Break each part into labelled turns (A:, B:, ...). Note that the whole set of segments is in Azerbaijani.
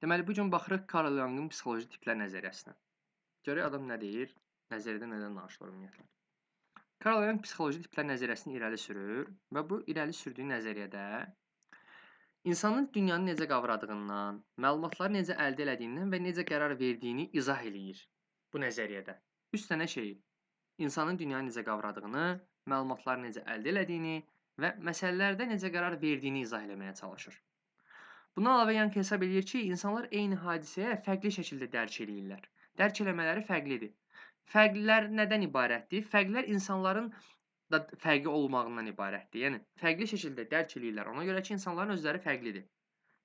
A: Deməli, bu gün baxırıq Carl Jung'un psixoloji tiplər nəzəriyyəsinə. Görək adam nə deyir, nəzəriyyədə nədən danışılır ümumiyyətlə. Carl Jung psixoloji tiplər nəzəriyyəsini irəli sürür və bu irəli sürdüyü nəzəriyyədə insanın dünyanı necə qavradığından, məlumatları necə əldə elədiyindən və necə qərar verdiyini izah eləyir bu nəzəriyyədə. 3 dənə şeyi: insanın dünyanı necə qavradığını, məlumatları necə əldə elədiyini və məsələlərdə necə qərar verdiyini izah eləməyə çalışır. Bundan əlavə Jung hesab eləyir ki, insanlar eyni hadisəyə fərqli şəkildə dərk eləyirlər. Dərk eləmələri fərqlidir. Fərqlər nədən ibarətdir? Fərqlər insanların da fərqi olmağından ibarətdir. Yəni fərqli şəkildə dərk eləyirlər. Ona görə ki, insanların özləri fərqlidir.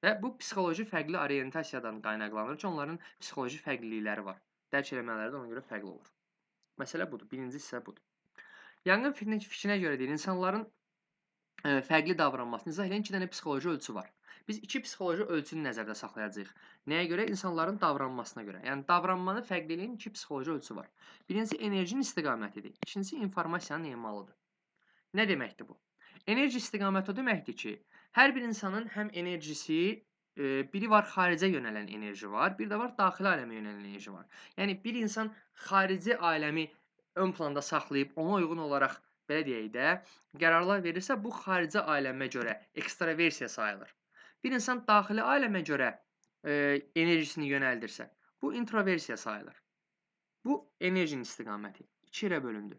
A: Və bu psixoloji fərqli orientasiyadan qaynaqlanır ki, onların psixoloji fərqlilikləri var. Dərk eləmələri də ona görə fərqli olur. Məsələ budur. Birinci hissə budur. Jung'ın fikrinə görə deyir, insanların fərqli davranmasını izah edən 2 dənə psixoloji ölçü var. Biz 2 psixoloji ölçünü nəzərdə saxlayacağıq. Nəyə görə? İnsanların davranmasına görə. Yəni davranmanı fərqli eləyən 2 psixoloji ölçü var. Birincisi enerjinin istiqamətidir. İkincisi informasiyanın emalıdır. Nə deməkdir bu? Enerji istiqaməti o deməkdir ki, hər bir insanın həm enerjisi, biri var xaricə yönələn enerji var, bir də var daxili aləmə yönələn enerji var. Yəni bir insan xarici aləmi ön planda saxlayıb ona uyğun olaraq, belə deyək də, qərarlar verirsə, bu xarici aləmə görə ekstraversiya sayılır. Bir insan daxili aləmə görə enerjisini yönəldirsə, bu introversiya sayılır. Bu enerjinin istiqaməti. 2 yerə bölündü.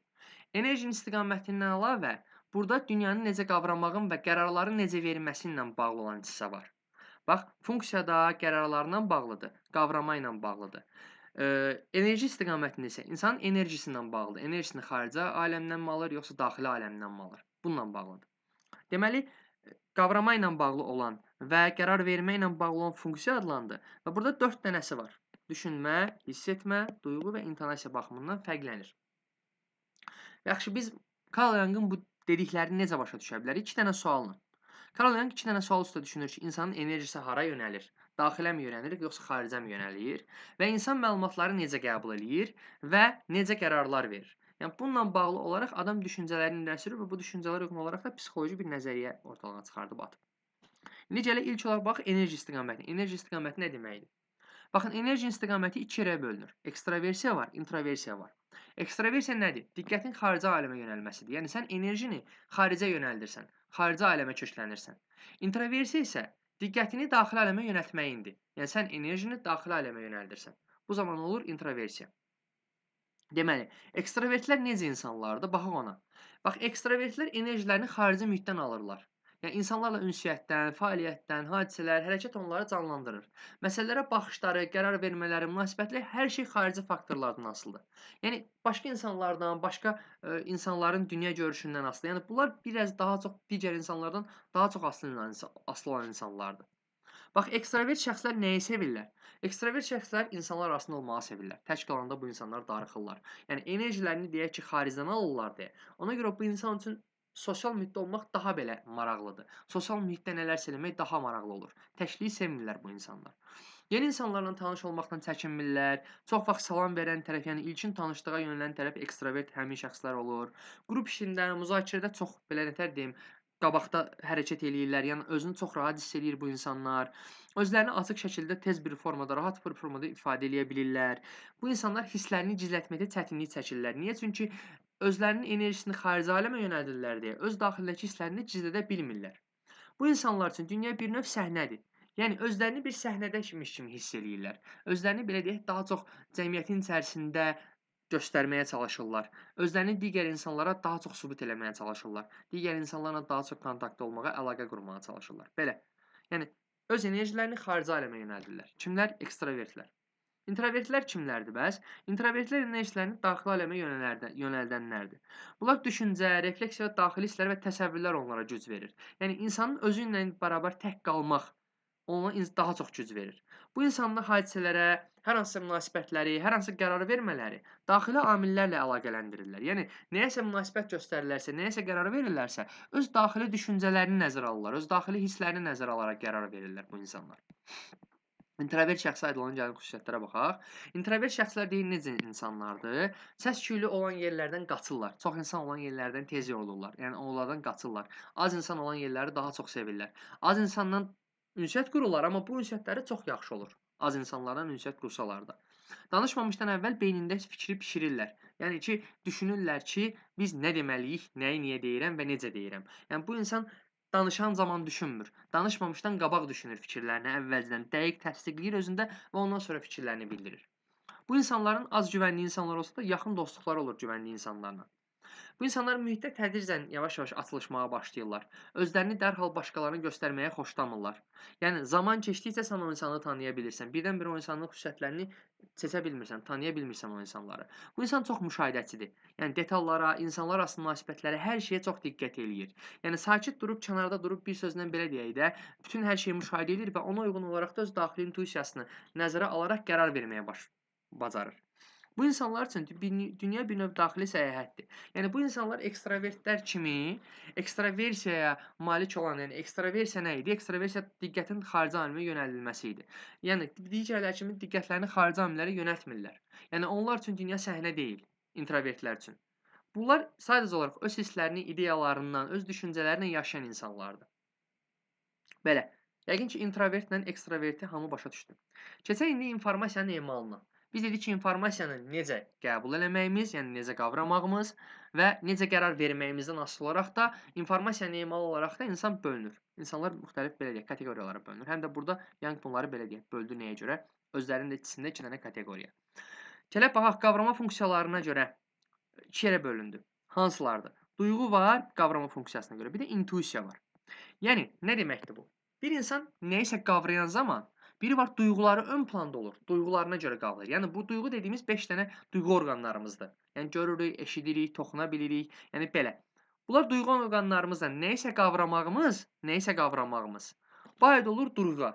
A: Enerjinin istiqamətindən əlavə, burada dünyanı necə qavramağın və qərarların necə verilməsi ilə bağlı olan hissə var. Bax, funksiya da qərarlarla bağlıdır, qavrama ilə bağlıdır. Enerji istiqamətində isə insanın enerjisi ilə bağlıdır. Enerjisini xarici aləmdən mi alır, yoxsa daxili aləmdən mi alır? Bununla bağlıdır. Deməli, qavrama ilə bağlı olan və qərar vermə ilə bağlı olan funksiya adlandı. Və burada 4 dənəsi var. Düşünmə, hiss etmə, duyğu və intonasiya baxımından fərqlənir. Yaxşı, biz Carl Jung'ın bu dediklərini necə başa düşə bilərik? 2 dənə sualla. Carl Jung 2 dənə sual üstə düşünür ki, insanın enerjisi hara yönəlir? Daxilə mi yönəlir, yoxsa xaricə mi yönəlir? Və insan məlumatları necə qəbul eləyir və necə qərarlar verir? Yəni bununla bağlı olaraq adam düşüncələrini irəli sürür və bu düşüncələrə uyğun olaraq da psixoloji bir nəzəriyyə ortalığa çıxardıb atıb. İndi gələk ilk olaraq bax enerji istiqamətinə. Enerji istiqaməti nə deməkdir? Baxın, enerji istiqaməti 2 yerə bölünür. Ekstraversiya var, introversiya var. Ekstraversiya nədir? Diqqətin xarici aləmə yönəlməsidir. Yəni sən enerjini xaricə yönəldirsən, xarici aləmə köklənirsən. İntroversiya isə diqqətini daxili aləmə yönəltməyindir. Yəni sən enerjini daxili aləmə yönəldirsən. Bu zaman olur introversiya. Deməli, ekstravertlər necə insanlardır? Baxaq ona. Bax, ekstravertlər enerjilərini xarici mühitdən alırlar. Yəni insanlarla ünsiyyətdən, fəaliyyətdən, hadisələr, hərəkət onları canlandırır. Məsələlərə baxışları, qərar vermələri, münasibətləri, hər şey xarici faktorlardan asılıdır. Yəni başqa insanlardan, başqa insanların dünya görüşündən asılı. Yəni bunlar biraz daha çox digər insanlardan daha çox asılı olan insanlardır. Bax, ekstravert şəxslər nəyi sevirlər? Ekstravert şəxslər insanlar arasında olmağı sevirlər. Tək qalanda bu insanlar darıxırlar. Yəni enerjilərini deyək ki, xaricdən alırlar deyə. Ona görə bu insan üçün sosial mühitdə olmaq daha belə maraqlıdır. Sosial mühitdə nələrsə eləmək daha maraqlı olur. Təkliyi sevmirlər bu insanlar. Yeni insanlarla tanış olmaqdan çəkinmirlər. Çox vaxt salam verən tərəf, yəni ilkin tanışlığa yönələn tərəf ekstravert həmin şəxslər olur. Qrup işində, müzakirədə çox belə nətər deyim, qabaqda hərəkət eləyirlər. Yəni özünü çox rahat hiss eləyir bu insanlar. Özlərini açıq şəkildə tez bir formada, rahat bir formada ifadə eləyə bilirlər. Bu insanlar hisslərini gizlətməkdə çətinlik çəkirlər. Niyə? Çünki özlərinin enerjisini xarici aləmə yönəldirlər deyə öz daxilindəki hisslərini gizlədə bilmirlər. Bu insanlar üçün dünya bir növ səhnədir. Yəni özlərini bir səhnədəmiş kimi hiss eləyirlər. Özlərini belə deyək, daha çox cəmiyyətin içərisində göstərməyə çalışırlar. Özlərini digər insanlara daha çox sübut eləməyə çalışırlar. Digər insanlarla daha çox kontaktda olmağa, əlaqə qurmağa çalışırlar. Belə. Yəni öz enerjilərini xarici aləmə yönəldirlər. Kimlər? Ekstravertlər. İntrovertlər kimlərdir bəs? İntrovertlər enerjilərini daxili aləmə yönəldənlərdir. Bunlar düşüncə, refleksiya və daxili hisslər və təsəvvürlər onlara güc verir. Yəni insanın özü ilə bərabər tək qalmaq ona daha çox güc verir. Bu insanlar hadisələrə, hər hansısa münasibətləri, hər hansı qərarı vermələri daxili amillərlə əlaqələndirirlər. Yəni nəyəsə münasibət göstərirlərsə, nəyəsə qərar verirlərsə, öz daxili düşüncələrini nəzərə alırlar, öz daxili hisslərini nəzərə alaraq qərar verirlər bu insanlar. İntrovert şəxsə aid olan gəlin xüsusiyyətlərə baxaq. İntrovert şəxslər deyil necə insanlardır? Səs-küylü olan yerlərdən qaçırlar. Çox insan olan yerlərdən tez yorulurlar. Yəni onlardan qaçırlar. Az insan olan yerləri daha çox sevirlər. Az insandan ünsiyyət qururlar, amma bu ünsiyyətləri çox yaxşı olur. Az insanlarla ünsiyyət qursalar da. Danışmamışdan əvvəl beynində fikri bişirirlər. Yəni ki, düşünürlər ki, biz nə deməliyik, nəyi niyə deyirəm və necə deyirəm. Yəni bu insan danışan zaman düşünmür. Danışmamışdan qabaq düşünür fikirlərini əvvəlcədən, dəqiq təsdiqləyir özündə və ondan sonra fikirlərini bildirir. Bu insanların az güvəndiyi insanlar olsa da yaxın dostluqları olur güvəndiyi insanlarla. Bu insanlar mühitdə tədricən yavaş-yavaş açılışmağa başlayırlar. Özlərini dərhal başqalarına göstərməyə xoşlamırlar. Yəni zaman keçdikcə sən o insanı tanıya bilirsən. Birdən-birə o insanın xüsusiyyətlərini seçə bilmirsən, tanıya bilmirsən o insanları. Bu insan çox müşahidəçidir. Yəni detallara, insanlar arası münasibətlərə, hər şeyə çox diqqət eləyir. Yəni sakit durub, kənarda durub bir sözlə belə deyək də, bütün hər şeyi müşahidə edir və ona uyğun olaraq da öz daxili intuisiyasını nəzərə alaraq qərar verməyə bacarır. Bu insanlar üçün dünya bir növ daxili səyahətdir. Yəni bu insanlar ekstravertlər kimi ekstraversiyaya malik olan, yəni ekstraversiya nə idi? Ekstraversiya diqqətin xarici amilə yönəldilməsi idi. Yəni digərlər kimi diqqətlərini xarici amillərə yönəltmirlər. Yəni onlar üçün dünya səhnə deyil, introvertlər üçün. Bunlar sadəcə olaraq öz hisslərini, ideyalarından, öz düşüncələrlə yaşayan insanlardır. Belə, yəqin ki, introvertlə ekstraverti hamı başa düşdü. Keçək indi informasiyanın emalına. Biz dedik ki, informasiyanı necə qəbul eləməyimiz, yəni necə qavramağımız və necə qərar verməyimizdən asılı olaraq da informasiyanın emalı olaraq da insan bölünür. İnsanlar müxtəlif belə deyək, kateqoriyalara bölünür. Həm də burada Young bunları belə deyək, böldü nəyə görə? Özlərinin də içində 2 dənə kateqoriya. Gələk baxaq, qavrama funksiyalarına görə 2 yerə bölündü. Hansılardır? Duyğu var qavrama funksiyasına görə, bir də intuisiya var. Yəni, nə deməkdir bu? Bir insan nəyisə qavrayan zaman biri var, duyğuları ön planda olur. Duyğularına görə qavrayır. Yəni, bu duyğu dediyimiz 5 dənə duyğu orqanlarımızdır. Yəni, görürük, eşidirik, toxuna bilirik. Yəni, belə. Bunlar duyğu orqanlarımızla nəyisə qavramağımız. Bu aid olur duyğuya.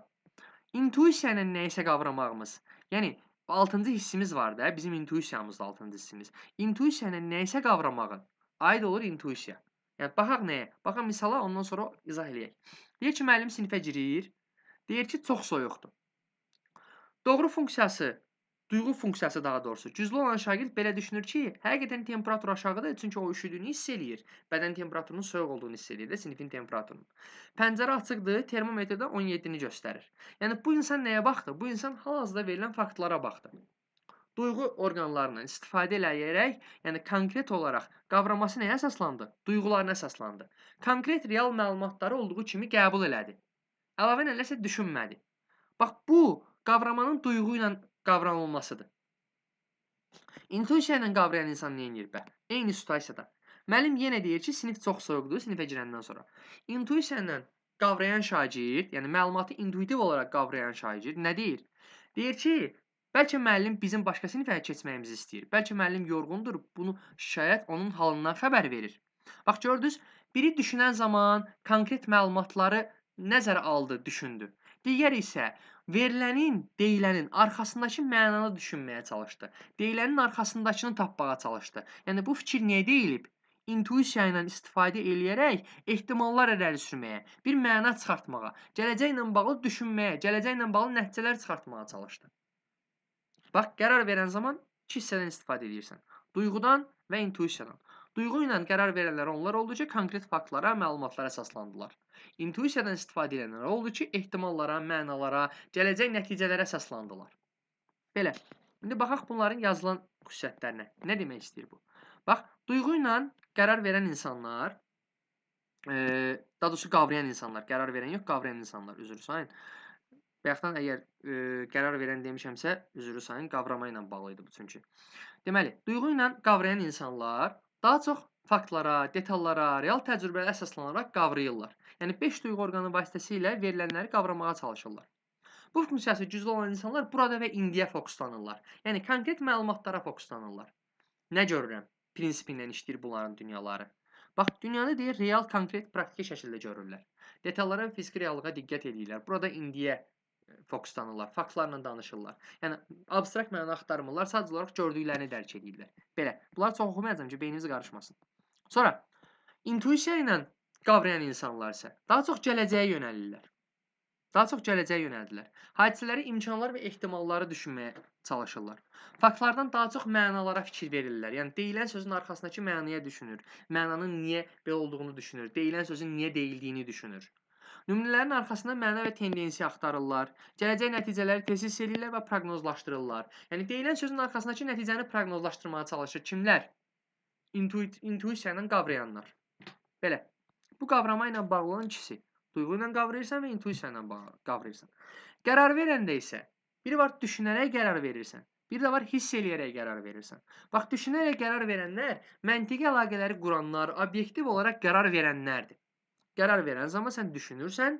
A: İntuisiya ilə nəyisə qavramağımız. Yəni, 6-cı hissimiz var da, bizim intuisiyamızda 6-cı hissimiz. İntuisiya ilə nəyisə qavramağın aid olur intuisiya. Yəni, baxaq nəyə? Baxaq misala, ondan sonra izah eləyək. Deyir ki, müəllim sinifə girir. Deyir ki, çox soyuqdur. Doğru funksiyası, duyğu funksiyası daha doğrusu. Güclü olan şagird belə düşünür ki, həqiqətən temperatur aşağıdır, çünki o üşüdüyünü hiss eləyir. Bədən temperaturunun soyuq olduğunu hiss eləyir də, sinifin temperaturunun. Pəncərə açıqdır, termometrdə 17-ni göstərir. Yəni, bu insan nəyə baxdı? Bu insan hal-hazırda verilən faktlara baxdı. Duyğu orqanlarından istifadə eləyərək, yəni konkret olaraq qavraması nəyə əsaslandı? Duyğularına əsaslandı. Konkret real məlumatları olduğu kimi qəbul elədi. Əlavə nələrsə düşünmədi. Bax, bu qavramanın duyğu ilə qavranılmasıdır. İntuisiya ilə qavrayan insan nə edir bə? Eyni situasiyada. Müəllim yenə deyir ki, sinif çox soyuqdur sinifə girəndən sonra. İntuisiya ilə qavrayan şagird, yəni məlumatı intuitiv olaraq qavrayan şagird nə deyir? Deyir ki, bəlkə müəllim bizim başqa sinifə keçməyimizi istəyir. Bəlkə müəllim yorğundur, bunu şikayət onun halından xəbər verir. Bax, gördünüz, biri düşünən zaman konkret məlumatları nəzərə aldı, düşündü. Digəri isə verilənin, deyilənin arxasındakı mənanı düşünməyə çalışdı. Deyilənin arxasındakını tapmağa çalışdı. Yəni, bu fikir niyə deyilib? İntuisiya ilə istifadə eləyərək ehtimallar irəli sürməyə, bir məna çıxartmağa, gələcəklə bağlı düşünməyə, gələcəklə bağlı nəticələr çıxartmağa çalışdı. Bax, qərar verən zaman iki hissədən istifadə edirsən. Duyğudan və intuisiyadan. Duyğu ilə qərar verənlər onlar oldu ki, konkret faktlara, məlumatlara əsaslandılar. İntuisiyadan istifadə edənlər oldu ki, ehtimallara, mənalara, gələcək nəticələrə əsaslandılar. Belə. İndi baxaq bunların yazılan xüsusiyyətlərinə. Nə demək istəyir bu? Bax, duyğu ilə qərar verən insanlar, daha doğrusu qavrayan insanlar, qərar verən yox, qavrayan insanlar, üzr sayın. Bayaqdan əgər qərar verən demişəmsə, üzrü sayın, qavrama ilə bağlı idi bu çünki. Deməli, duyğu ilə qavrayan insanlar daha çox faktlara, detallara, real təcrübələrə əsaslanaraq qavrayırlar. Yəni, 5 duyğu orqanı vasitəsilə verilənləri qavramağa çalışırlar. Bu funksiyası güclü olan insanlar burada və indiyə fokuslanırlar. Yəni, konkret məlumatlara fokuslanırlar. Nə görürəm? Prinsipi ilə işləyir bunların dünyaları. Bax, dünyanı deyir, real, konkret, praktiki şəkildə görürlər. Detallara və fiziki reallığa diqqət edirlər. Burada indiyə fokuslanırlar, faktlarla danışırlar. Yəni, abstrakt məna axtarmırlar, sadəcə olaraq gördüklərini dərk edirlər. Belə, bunları çox oxumayacağam ki, beyniniz qarışmasın. Sonra, intuisiya ilə qavrayan insanlar isə daha çox gələcəyə yönəlirlər. Daha çox gələcəyə yönəldilər. Hadisələri, imkanlar və ehtimalları düşünməyə çalışırlar. Faktlardan daha çox mənalara fikir verirlər. Yəni, deyilən sözün arxasındakı mənaya düşünür. Mənanın niyə belə olduğunu düşünür. Deyilən sözün niyə deyildiyini düşünür. Nümunələrin arxasında məna və tendensiya axtarırlar. Gələcək nəticələri tez hiss eləyirlər və proqnozlaşdırırlar. Yəni deyilən sözün arxasındakı nəticəni proqnozlaşdırmağa çalışır kimlər? İntuisiya ilə qavrayanlar. Belə. Bu qavrama ilə bağlı olan ikisi. Duyğu ilə qavrayırsan və intuisiya ilə qavrayırsan. Qərar verəndə isə biri var düşünərək qərar verirsən, bir də var hiss eləyərək qərar verirsən. Bax, düşünərək qərar verənlər məntiqi əlaqələri quranlar, obyektiv olaraq qərar verənlərdir. Qərar verən zaman sən düşünürsən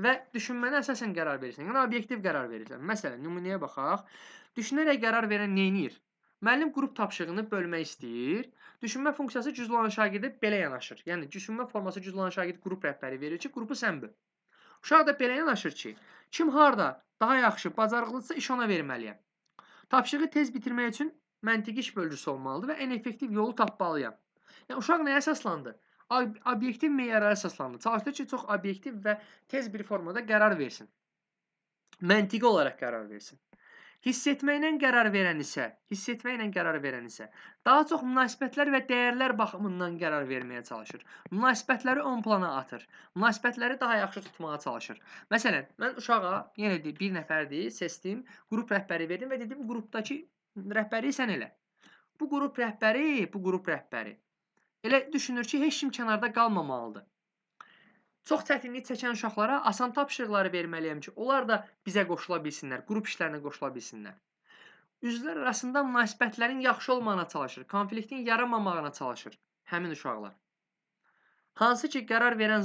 A: və düşünmənə əsasən qərar verirsən. Yəni obyektiv qərar verirsən. Məsələn, nümunəyə baxaq. Düşünərək qərar verən nə edir? Müəllim qrup tapşırığını bölmək istəyir. Düşünmə funksiyası güclü olan şagirdə belə yanaşır. Yəni düşünmə forması güclü olan şagird qrup rəhbəri verir ki, qrupu sən böl. Uşaq da belə yanaşır ki, kim harda daha yaxşı, bacarıqlıdırsa iş ona verməliyəm. Tapşırığı tez bitirmək üçün məntiqi iş bölgüsü olmalıdır və ən effektiv yolu tapmalıyam. Yəni uşaq nəyə əsaslandı? Obyektiv meyarlara əsaslandı. Çalışdı ki, çox obyektiv və tez bir formada qərar versin. Məntiqi olaraq qərar versin. Hiss etməklə qərar verən isə, daha çox münasibətlər və dəyərlər baxımından qərar verməyə çalışır. Münasibətləri ön plana atır. Münasibətləri daha yaxşı tutmağa çalışır. Məsələn, mən uşağa yenə də bir nəfərdir, seçdim, qrup rəhbəri verdim və dedim qrupdakı rəhbəri sən elə. Bu qrup rəhbəri elə düşünür ki, heç kim kənarda qalmamalıdır. Çox çətinlik çəkən uşaqlara asan tapşırıqları verməliyəm ki, onlar da bizə qoşula bilsinlər, qrup işlərinə qoşula bilsinlər. Üzvlər arasında münasibətlərin yaxşı olmağına çalışır, konfliktin yaranmamağına çalışır həmin uşaqlar. Hansı ki, qərar verən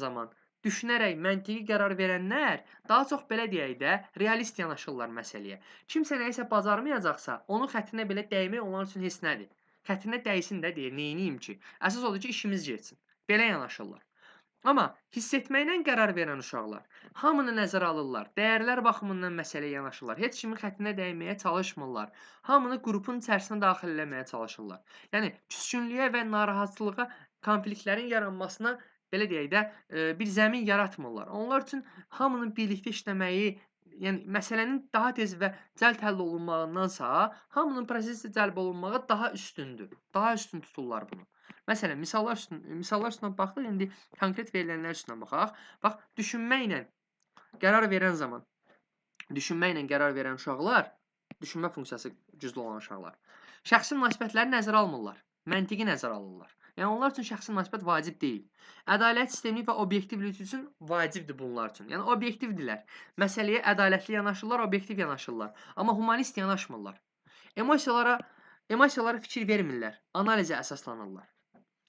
A: zaman düşünərək məntiqi qərar verənlər daha çox belə deyək də realist yanaşırlar məsələyə. Kimsə nəyisə bacarmayacaqsa, onun xətrinə belə dəymək onlar üçün heç nədir. Xətrinə dəysin də deyir, neyniyim ki? Əsas odur ki, işimiz getsin. Belə yanaşırlar. Amma hiss etməklə qərar verən uşaqlar hamını nəzərə alırlar, dəyərlər baxımından məsələyə yanaşırlar, heç kimin xətrinə dəyməyə çalışmırlar, hamını qrupun içərisinə daxil eləməyə çalışırlar. Yəni küskünlüyə və narahatçılığa, konfliktlərin yaranmasına belə deyək də bir zəmin yaratmırlar. Onlar üçün hamının birlikdə işləməyi, yəni məsələnin daha tez və cəld həll olunmağındansa, hamının prosesə cəlb olunmağı daha üstündür. Daha üstün tuturlar bunu. Məsələn, misallar üstünə baxdıq, indi konkret verilənlər üstünə baxaq. Bax, düşünməklə qərar verən zaman, düşünməklə qərar verən uşaqlar, düşünmə funksiyası güclü olan uşaqlar, şəxsi münasibətləri nəzərə almırlar, məntiqi nəzərə alırlar. Yəni, onlar üçün şəxsi münasibət vacib deyil. Ədalət sistemi və obyektivlik üçün vacibdir bunlar üçün. Yəni, obyektivdirlər. Məsələyə ədalətli yanaşırlar, obyektiv yanaşırlar. Amma humanist yanaşmırlar. Emosiyalara fikir vermirlər, analizə əsaslanırlar.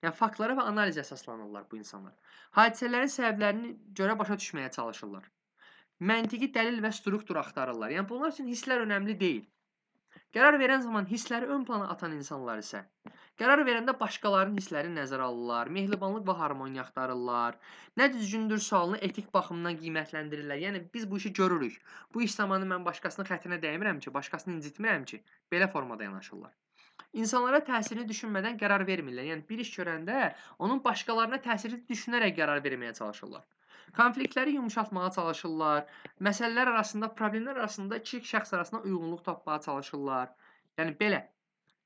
A: Yəni, faktlara və analizə əsaslanırlar bu insanlar. Hadisələrin səbəblərini görə başa düşməyə çalışırlar. Məntiqi dəlil və struktur axtarırlar. Yəni, bunlar üçün hisslər önəmli deyil. Qərar verən zaman hissləri ön plana atan insanlar isə qərar verəndə başqalarının hisslərini nəzərə alırlar, mehribanlıq və harmoniya axtarırlar, nə düzgündür sualını etik baxımdan qiymətləndirirlər. Yəni, biz bu işi görürük. Bu iş zamanı mən başqasının xətrinə dəymirəm ki, başqasını incitmirəm ki, belə formada yanaşırlar. İnsanlara təsirini düşünmədən qərar vermirlər. Yəni, bir iş görəndə onun başqalarına təsirini düşünərək qərar verməyə çalışırlar. Konfliktləri yumşaltmağa çalışırlar. Məsələlər arasında, problemlər arasında iki şəxs arasında uyğunluq tapmağa çalışırlar. Yəni, belə.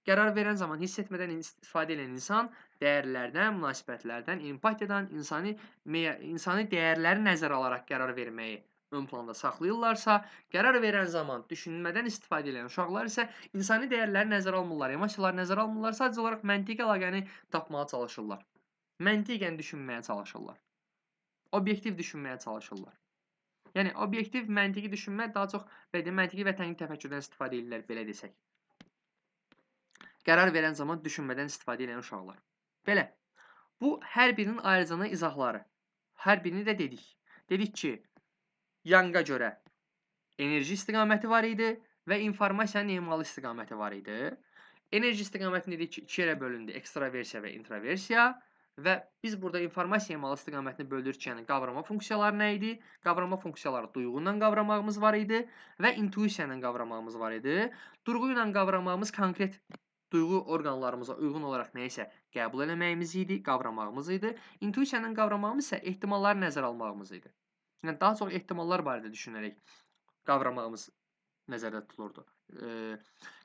A: Qərar verən zaman hiss etmədən istifadə edən insan dəyərlərdən, münasibətlərdən, empatiyadan, insani dəyərləri nəzərə alaraq qərar verməyi ön planda saxlayırlarsa, qərar verən zaman düşünmədən istifadə edən uşaqlar isə insani dəyərləri nəzərə almırlar, emosiyaları nəzərə almırlar, sadəcə olaraq məntiqi əlaqəni tapmağa çalışırlar. Məntiqən düşünməyə çalışırlar. Obyektiv düşünməyə çalışırlar. Yəni, obyektiv, məntiqi düşünmə daha çox məntiqi və tənqidi təfəkkürdən istifadə edirlər, belə desək. Qərar verən zaman düşünmədən istifadə edən uşaqlar. Belə, bu hər birinin ayrıcana izahları. Hər birini də dedik. Dedik ki, Yanga görə enerji istiqaməti var idi və informasiyanın emalı istiqaməti var idi. Enerji istiqamətini dedik ki, iki yerə bölündü. Ekstraversiya və intraversiya. Və biz burada informasiya emalı istiqamətini bölürük ki, yəni qavrama funksiyaları nə idi? Qavrama funksiyaları duyğu ilə qavramağımız var idi və intuisiya ilə qavramağımız var idi. Duyğu ilə qavramağımız konkret duyğu orqanlarımıza uyğun olaraq nəyisə qəbul eləməyimiz idi, qavramağımız idi. İntuisiya ilə qavramağımız isə ehtimalları nəzərə almağımız idi. Yəni, daha çox ehtimallar barədə düşünərək qavramağımız nəzərdə tutulurdu.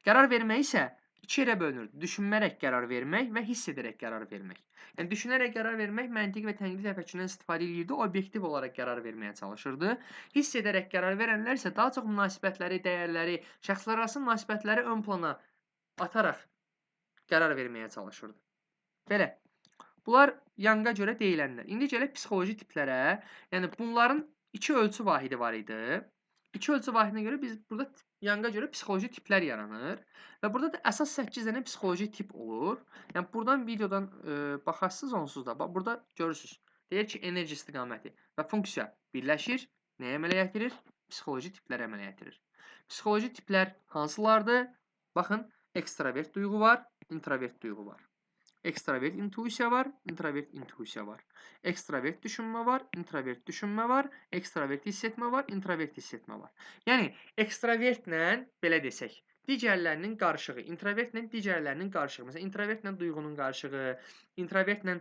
A: Qərar vermək isə İki yerə bölünürdü. Düşünmərək qərar vermək və hiss edərək qərar vermək. Yəni, düşünərək qərar vermək məntiqi və tənqidi təfəkkürdən istifadə edirdi, obyektiv olaraq qərar verməyə çalışırdı. Hiss edərək qərar verənlər isə daha çox münasibətləri, dəyərləri, şəxslərarası münasibətləri ön plana ataraq qərar verməyə çalışırdı. Belə. Bunlar Younga görə deyilənlər. İndi gələk psixoloji tiplərə. Yəni, bunların iki ölçü vahidi var idi. İki ölçü vahidinə görə biz burada Younga görə psixoloji tiplər yaranır və burada da əsas 8 dənə psixoloji tip olur. Yəni buradan videodan baxarsınız onsuz da. Bax burada görürsünüz. Deyir ki, enerji istiqaməti və funksiya birləşir. Nəyə əmələ gətirir? Psixoloji tiplərə əmələ gətirir. Psixoloji tiplər hansılardır? Baxın, ekstravert duyğu var, introvert duyğu var. Ekstravert intuisiya var, introvert intuisiya var. Ekstravert düşünmə var, introvert düşünmə var, ekstravert hiss etmə var, introvert hiss etmə var. Yəni, ekstravertlə, belə desək, digərlərinin qarışığı, introvertlə digərlərinin qarışığı. Məsələn, introvertlə duyğunun qarışığı, introvertlə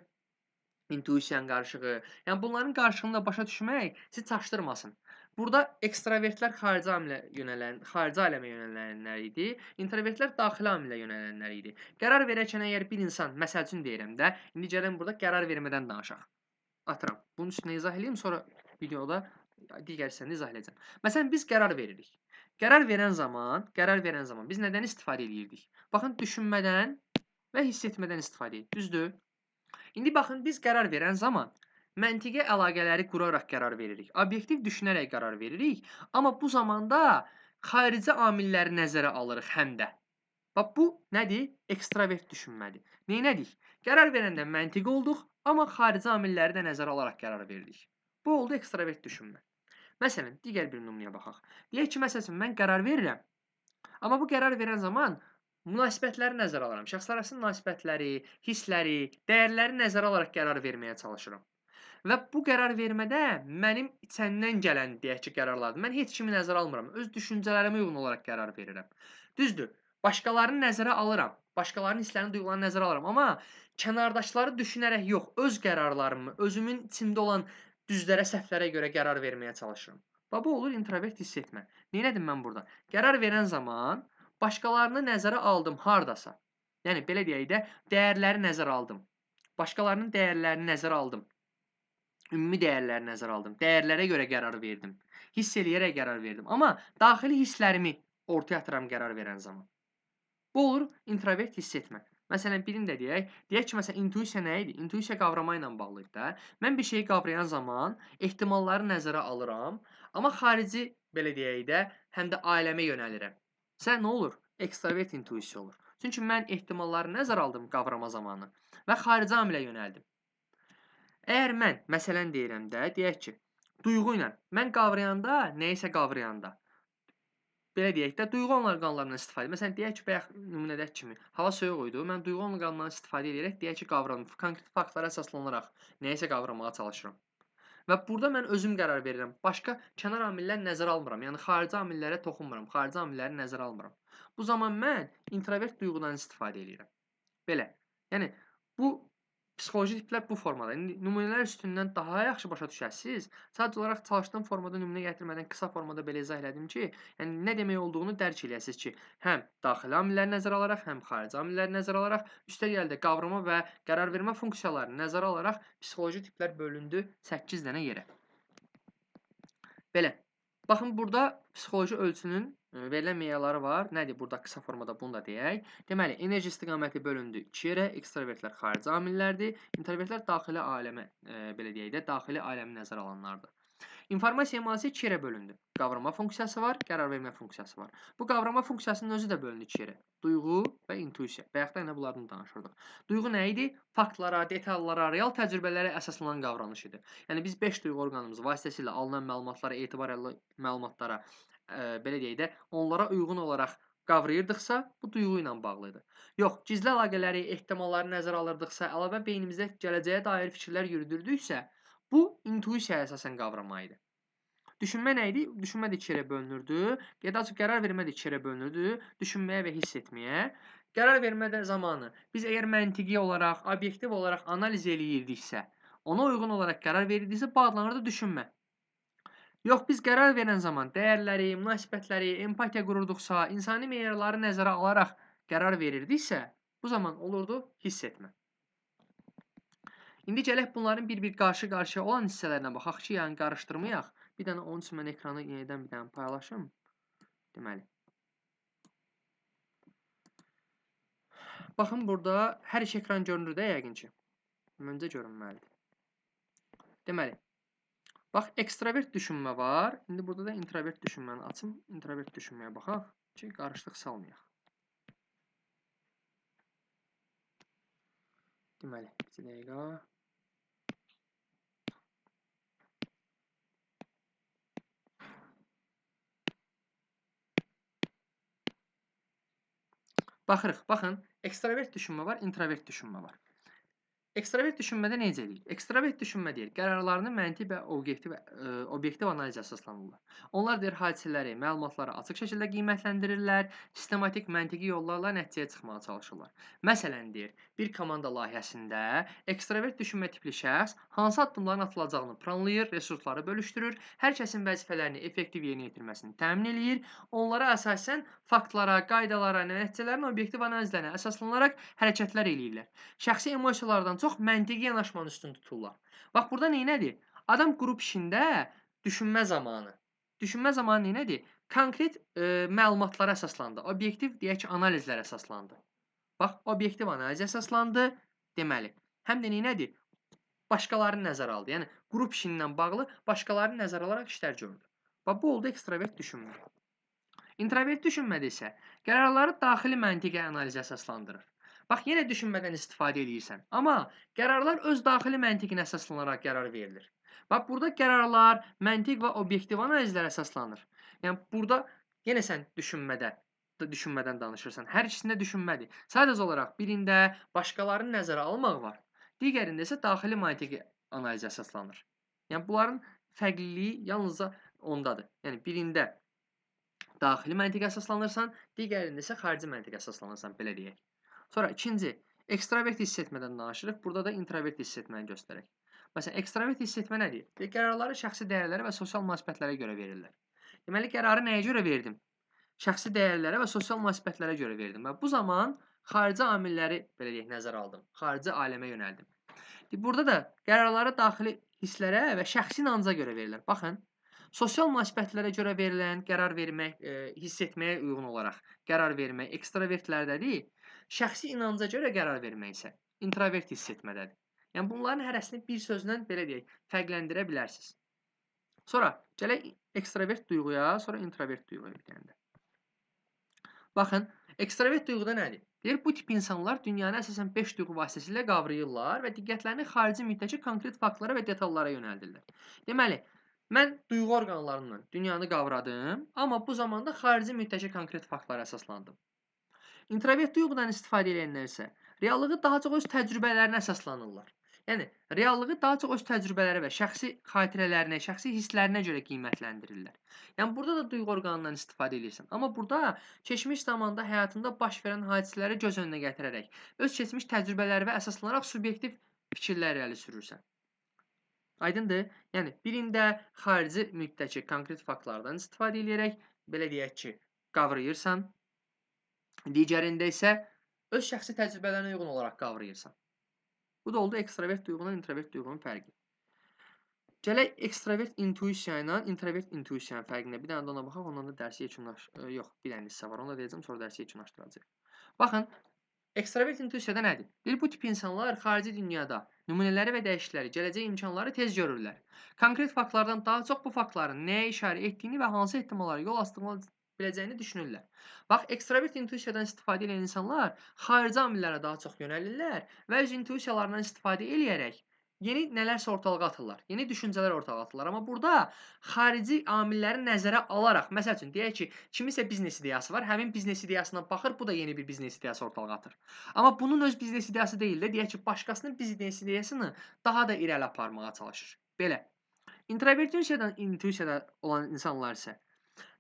A: intuisiyanın qarışığı. Yəni, bunların qarışığını da başa düşmək sizi çaşdırmasın. Burada ekstravertlər xarici amilə yönələn, xarici aləmə yönələnlər idi, introvertlər daxili amilə yönələnlər idi. Qərar verərkən əgər bir insan, məsəl üçün deyirəm də, indi gəlin burada qərar vermədən danışaq. Atıram. Bunun üstünə izah eləyim, sonra videoda digər hissəni izah eləyəcəm. Məsələn, biz qərar veririk. Qərar verən zaman biz nədən istifadə eləyirdik? Baxın, düşünmədən və hiss etmədən istifadə edirik. Düzdür? İndi baxın, biz qərar verən zaman məntiqi əlaqələri quraraq qərar veririk. Obyektiv düşünərək qərar veririk. Amma bu zamanda xarici amilləri nəzərə alırıq həm də. Bax, bu nədir? Ekstravert düşünmədir. Neynədik? Qərar verəndə məntiqi olduq, amma xarici amilləri də nəzərə alaraq qərar verdik. Bu oldu ekstravert düşünmə. Məsələn, digər bir nümunəyə baxaq. Deyək ki, məsələn, mən qərar verirəm. Amma bu qərar verən zaman münasibətləri nəzərə alıram. Şəxslərarası münasibətləri, hissləri, dəyərləri nəzərə alaraq qərar verməyə çalışıram. Və bu qərar vermədə mənim içəndən gələn, deyək ki, qərarlardır. Mən heç kimi nəzərə almıram. Öz düşüncələrimə uyğun olaraq qərar verirəm. Düzdür, başqalarını nəzərə alıram. Başqalarının hisslərini, duyğularını nəzərə alıram. Amma kənardaşları düşünərək yox, öz qərarlarımı, özümün içində olan düzlərə, səhvlərə görə qərar verməyə çalışıram. Bax, bu olur introvert hiss etmə. Neynədim mən burada? Qərar verən zaman başqalarını nəzərə aldım hardasa. Yəni, belə deyək də, dəyərləri nəzərə aldım. Başqalarının dəyərlərini nəzərə aldım. Ümumi dəyərləri nəzərə aldım. Dəyərlərə görə qərar verdim. Hiss eləyərək qərar verdim. Amma daxili hisslərimi ortaya atıram qərar verən zaman. Bu olur introvert hiss etmə. Məsələn, birini də deyək. Deyək ki, məsələn, intuisiya nə idi? İntuisiya qavrama ilə bağlı idi də. Mən bir şeyi qavrayan zaman ehtimalları nəzərə alıram, amma xarici, belə deyək də, həm də ailəmə yönəlirəm. Sən nə olur? Ekstravert intuisiya olur. Çünki mən ehtimalları nəzərə aldım qavrama zamanı və xarici amilə yönəldim. Əgər mən, məsələn deyirəm də, deyək ki, duyğu ilə, mən qavrayanda, nəyisə qavrayanda, belə deyək də, duyğu orqanlarından istifadə. Məsələn, deyək ki, bayaq nümunədəki kimi, hava soyuq idi, mən duyğu orqanlarından istifadə edərək, deyək ki, qavradım, konkret faktlara əsaslanaraq nəyisə qavramağa çalışıram. Və burada mən özüm qərar verirəm. Başqa kənar amillər nəzərə almıram. Yəni, xarici amillərə toxunmuram, xarici amilləri nəzərə almıram. Bu zaman mən introvert duyğudan istifadə edirəm. Belə. Yəni, bu psixoloji tiplər bu formada. İndi nümunələr üstündən daha yaxşı başa düşəsiniz. Sadəcə olaraq çalışdığım formada nümunə gətirmədən qısa formada belə izah elədim ki, yəni nə demək olduğunu dərk eləyəsiniz ki, həm daxili amilləri nəzərə alaraq, həm xarici amilləri nəzərə alaraq, üstəgəl də qavrama və qərar vermə funksiyalarını nəzərə alaraq psixoloji tiplər bölündü 8 dənə yerə. Belə. Baxın, burada psixoloji ölçünün verilən meyarları var. Nədir? Burada qısa formada bunu da deyək. Deməli, enerji istiqaməti bölündü iki yerə. Ekstravertlər xarici amillərdir. İntrovertlər daxili aləmə, belə deyək də, daxili aləmi nəzərə alanlardır. İnformasiya emalası iki yerə bölündü. Qavrama funksiyası var, qərar vermə funksiyası var. Bu qavrama funksiyasının özü də bölündü iki yerə. Duyğu və intuisiya. Bayaqdan elə bunlardan danışırdıq. Duyğu nə idi? Faktlara, detallara, real təcrübələrə əsaslanan qavranış idi. Yəni, biz 5 duyğu orqanımız vasitəsilə alınan məlumatlara, etibarlı məlumatlara, belə deyək də, onlara uyğun olaraq qavrayırdıqsa, bu duyğu ilə bağlı idi. Yox, gizli əlaqələri, ehtimalları nəzərə alırdıqsa, əlavə beynimizdə gələcəyə dair fikirlər yürüdürdüksə, bu intuisiyaya əsasən qavrama idi. Düşünmə nə idi? Düşünmə də iki yerə bölünürdü. Ya da açıq qərar vermə də iki yerə bölünürdü. Düşünməyə və hiss etməyə. Qərar vermə də zamanı biz əgər məntiqi olaraq, obyektiv olaraq analiz eləyirdiksə, ona uyğun olaraq qərar verirdiksə, bu adlanırdı düşünmə. Yox, biz qərar verən zaman dəyərləri, münasibətləri, empatiya qururduqsa, insani meyarları nəzərə alaraq qərar verirdiksə, bu zaman olurdu hiss etmə. İndi gələk bunların bir-bir qarşı-qarşıya olan hissələrinə baxaq ki, yəni qarışdırmayaq. Bir dənə onun üçün mən ekranı yenidən bir dənə paylaşım. Deməli. Baxın, burada hər iki ekran görünür də yəqin ki. Məncə görünməlidir. Deməli, bax, ekstravert düşünmə var. İndi burada da introvert düşünməni açım. İntrovert düşünməyə baxaq ki, qarışlıq salmayaq. Deməli, bir dəqiqə. Baxırıq, baxın, ekstravert düşünmə var, introvert düşünmə var. Ekstravert düşünmədə necə eləyir? Ekstravert düşünmə deyir, qərarlarını məntiq və obyektiv analizə əsaslanırlar. Onlar deyir, hadisələri, məlumatları açıq şəkildə qiymətləndirirlər, sistematik məntiqi yollarla nəticəyə çıxmağa çalışırlar. Məsələn, deyir, bir komanda layihəsində ekstravert düşünmə tipli şəxs hansı addımların atılacağını planlayır, resursları bölüşdürür, hər kəsin vəzifələrini effektiv yerinə yetirməsini təmin eləyir, onlara əsasən faktlara, qaydalara, nəticələrin obyektiv analizlərinə əsaslanaraq hərəkətlər eləyirlər. Şəxsi emosiyalardan çox məntiqi yanaşmanın üstünü tuturlar. Bax, burada neynədir? Adam qrup işində düşünmə zamanı. Düşünmə zamanı neynədir? Konkret məlumatlara əsaslandı. Obyektiv, deyək ki, analizlərə əsaslandı. Bax, obyektiv analizə əsaslandı. Deməli, həm də neynədir? Başqalarını nəzərə aldı. Yəni, qrup işindən bağlı başqalarını nəzərə alaraq işlər gördü. Bax, bu oldu ekstravert düşünmə. İntrovert düşünmədə isə qərarları daxili məntiqi analizə əsaslandırır. Bax, yenə düşünmədən istifadə edirsən. Amma qərarlar öz daxili məntiqinə əsaslanaraq qərar verilir. Bax, burada qərarlar məntiq və obyektiv analizlərə əsaslanır. Yəni, burada yenə sən düşünmədən danışırsan. Hər ikisində düşünmədir. Sadəcə olaraq birində başqalarını nəzərə almaq var. Digərində isə daxili məntiqi analizə əsaslanır. Yəni, bunların fərqliliyi yalnızca ondadır. Yəni, birində daxili məntiqə əsaslanırsan, digərində isə xarici məntiqə əsaslanırsan, belə deyək. Sonra ikinci, ekstravert hiss etmədən danışırıq. Burada da introvert hiss etməni göstərək. Məsələn, ekstravert hiss etmə nədir? Qərarları şəxsi dəyərlərə və sosial münasibətlərə görə verirlər. Deməli, qərarı nəyə görə verdim? Şəxsi dəyərlərə və sosial münasibətlərə görə verdim. Və bu zaman xarici amilləri, belə deyək, nəzərə aldım. Xarici aləmə yönəldim. Burada da qərarları daxili hisslərə və şəxsi inanca görə verirlər. Baxın, sosial münasibətlərə görə verilən qərar vermək, hiss etməyə uyğun olaraq qərar vermək ekstravertlərdədir. Şəxsi inanca görə qərar vermək isə introvert hiss etmədədir. Yəni, bunların hərəsini bir sözlə, belə deyək, fərqləndirə bilərsiniz. Sonra gələk ekstravert duyğuya, sonra introvert duyğuya bir dənə də. Baxın, ekstravert duyğuda nədir? Deyir, bu tip insanlar dünyanı əsasən 5 duyğu vasitəsilə qavrayırlar və diqqətlərini xarici mühitdəki konkret faktlara və detallara yönəldirlər. Deməli, mən duyğu orqanlarımla dünyanı qavradım, amma bu zamanda xarici mühitdəki konkret faktlara əsaslandım. İntrovert duyğudan istifadə edənlər isə reallığı daha çox öz təcrübələrinə əsaslanırlar. Yəni, reallığı daha çox öz təcrübələri və şəxsi xatirələrinə, şəxsi hisslərinə görə qiymətləndirirlər. Yəni, burada da duyğu orqanından istifadə edirsən. Amma burada keçmiş zamanda həyatında baş verən hadisələri göz önünə gətirərək, öz keçmiş təcrübələri və əsaslanaraq subyektiv fikirlər irəli sürürsən. Aydındır? Yəni, birində xarici mühitdəki konkret faktlardan istifadə edərək, belə deyək ki, qavrayırsan. Digərində isə öz şəxsi təcrübələrinə uyğun olaraq qavrayırsan. Bu da oldu ekstravert duyğunun introvert duyğunun fərqi. Gələk ekstravert intuisiya ilə introvert intuisiyanın fərqinə. Bir dənə də ona baxaq, ondan da dərsi yekunlaşdıracaq. Yox, bir dənə hissə var, onu da deyəcəm, sonra dərsi yekunlaşdıracaq. Baxın, ekstravert intuisiyada nədir? Deyir, bu tip insanlar xarici dünyada nümunələri və dəyişiklikləri, gələcək imkanları tez görürlər. Konkret faktlardan daha çox bu faktların nəyə işarə etdiyini və hansı ehtimallara yol açdığını biləcəyini düşünürlər. Bax, ekstravert intuisiyadan istifadə edən insanlar xarici amillərə daha çox yönəlirlər və öz intuisiyalarından istifadə eləyərək yeni nələrsə ortalığa atırlar, yeni düşüncələr ortalığa atırlar. Amma burada xarici amilləri nəzərə alaraq, məsəl üçün, deyək ki, kimisə biznes ideyası var, həmin biznes ideyasına baxır, bu da yeni bir biznes ideyası ortalığa atır. Amma bunun öz biznes ideyası deyil də, deyək ki, başqasının biznes ideyasını daha da irəli aparmağa çalışır. Belə. İntrovert intuisiyada olan insanlar isə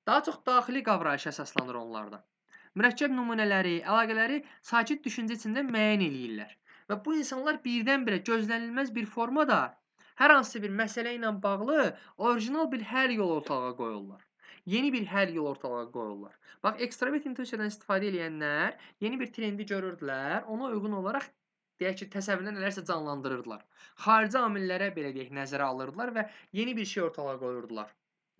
A: daha çox daxili qavrayışa əsaslanır onlarda. Mürəkkəb nümunələri, əlaqələri sakit düşüncə içində müəyyən eləyirlər. Və bu insanlar birdən-birə gözlənilməz bir formada hər hansı bir məsələ ilə bağlı orijinal bir həll yolu ortalığa qoyurlar. Yeni bir həll yolu ortalığa qoyurlar. Bax, ekstravert intuisiyadan istifadə edənlər yeni bir trendi görürdülər, ona uyğun olaraq deyək ki, təsəvvürdə nələrsə canlandırırdılar. Xarici amillərə belə deyək, nəzərə alırdılar və yeni bir şey ortalığa qoyurdular.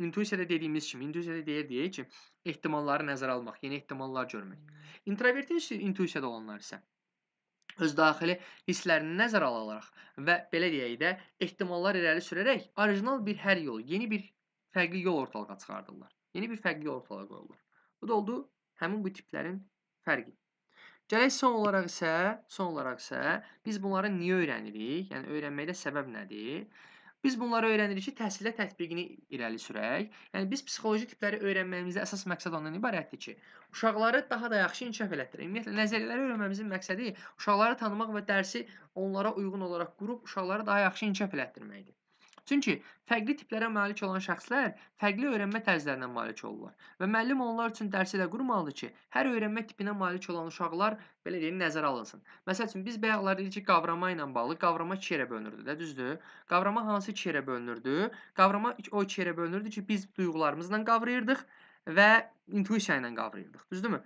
A: İntuisiyada dediyimiz kimi, intuisiyada deyir ki, ehtimalları nəzərə almaq, yeni ehtimallar görmək. İntrovertin intuisiyada olanlar isə öz daxili hisslərini nəzərə alaraq və belə deyək də, ehtimallar irəli sürərək orijinal bir həll yolu, yeni bir fərqli yol ortalığa çıxardırlar. Yeni bir fərqli yol ortalığa qoyurlar. Bu da oldu həmin bu tiplərin fərqi. Gələk son olaraq isə biz bunları niyə öyrənirik? Yəni öyrənməkdə səbəb nədir? Biz bunları öyrənirik ki, təhsildə tətbiqini irəli sürək. Yəni biz psixoloji tipləri öyrənməyimizdə əsas məqsəd ondan ibarətdir ki, uşaqları daha da yaxşı inkişaf elətdirək. Ümumiyyətlə nəzəriyyələri öyrənməyimizin məqsədi uşaqları tanımaq və dərsi onlara uyğun olaraq qurub uşaqları daha yaxşı inkişaf elətdirməkdir. Çünki fərqli tiplərə malik olan şəxslər fərqli öyrənmə tərzlərinə malik olurlar və müəllim onlar üçün dərsi elə qurmalıdır ki, hər öyrənmə tipinə malik olan uşaqlar belə deyim nəzərə alınsın. Məsəl üçün biz bayaqlar dedik ki, qavrama ilə bağlı qavrama iki yerə bölünürdü də, düzdür? Qavrama hansı iki yerə bölünürdü? Qavrama o iki yerə bölünürdü ki, biz duyğularımızla qavrayırdıq və intuisiya ilə qavrayırdıq, düzdürmü?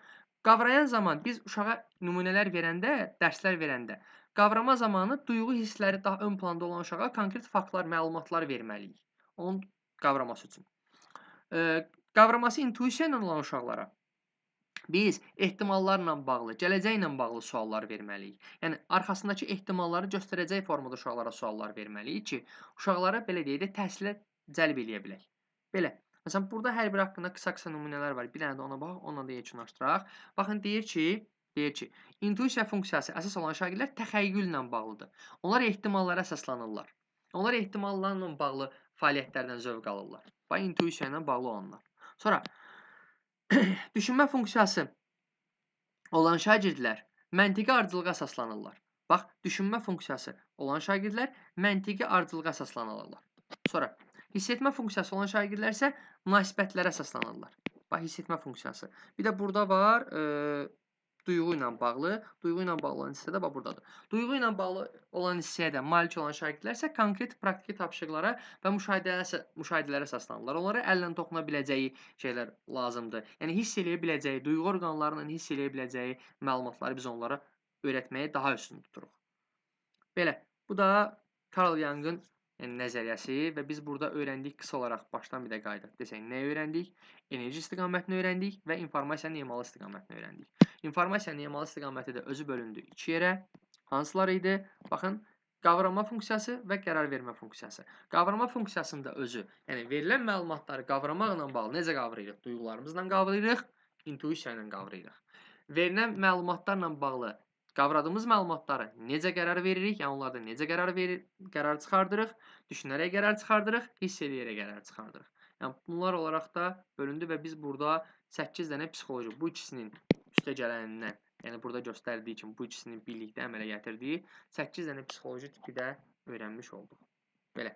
A: Qavrayan zaman biz uşağa nümunələr verəndə, dərslər verəndə qavrama zamanı duyğu hissləri daha ön planda olan uşağa konkret faktlar, məlumatlar verməliyik. Onun qavraması üçün. Qavraması intuisiya ilə olan uşaqlara biz ehtimallarla bağlı, gələcəklə bağlı suallar verməliyik. Yəni arxasındakı ehtimalları göstərəcək formada uşaqlara suallar verməliyik ki, uşaqlara belə deyək də təhsilə cəlb eləyə bilək. Belə. Məsələn, burada hər bir haqqında qısa-qısa nümunələr var. Bir dənə də ona baxaq, onunla da yekunlaşdıraq. Baxın, deyir ki, intuisiya funksiyası əsas olan şagirdlər təxəyyüllə bağlıdır. Onlar ehtimallara əsaslanırlar. Onlar ehtimallarla bağlı fəaliyyətlərdən zövq alırlar. Bax, intuisiya ilə bağlı olanlar. Sonra, düşünmə funksiyası olan şagirdlər məntiqi ardıcıllığa əsaslanırlar. Bax, düşünmə funksiyası olan şagirdlər məntiqi ardıcıllığa əsaslanırlar. Sonra, hiss etmə funksiyası olan şagirdlər isə münasibətlərə əsaslanırlar. Bax, hiss etmə funksiyası. Bir də burada var duyğu ilə bağlı. Duyğu ilə bağlı olan hissə də bax buradadır. Duyğu ilə bağlı olan hissəyə də malik olan şagirdlər isə konkret praktiki tapşırıqlara və müşahidələrə əsaslanırlar. Onlara əllə toxuna biləcəyi şeylər lazımdır. Yəni hiss eləyə biləcəyi, duyğu orqanlarla hiss eləyə biləcəyi məlumatları biz onlara öyrətməyə daha üstün tuturuq. Belə, bu da Carl Jung'ın nəzəriyyəsi və biz burada öyrəndik qısa olaraq başdan bir də qayıdaq. Desək, nə öyrəndik? Enerji istiqamətini öyrəndik və informasiyanın emalı istiqamətini öyrəndik. İnformasiyanın emalı istiqaməti də özü bölündü iki yerə. Hansılar idi? Baxın, qavrama funksiyası və qərar vermə funksiyası. Qavrama funksiyasında özü, yəni verilən məlumatları qavramaqla bağlı necə qavrayırıq? Duyğularımızla qavrayırıq, intuisiya ilə qavrayırıq. Verilən məlumatlarla bağlı qavradığımız məlumatları necə qərar veririk, yəni onlarda necə qərar çıxardırıq, düşünərək qərar çıxardırıq, hiss eləyərək qərar çıxardırıq. Yəni bunlar olaraq da bölündü və biz burada 8 dənə psixoloji, bu ikisinin üstə gələnindən, yəni burada göstərdiyi kimi bu ikisinin birlikdə əmələ gətirdiyi 8 dənə psixoloji tipi də öyrənmiş olduq. Belə.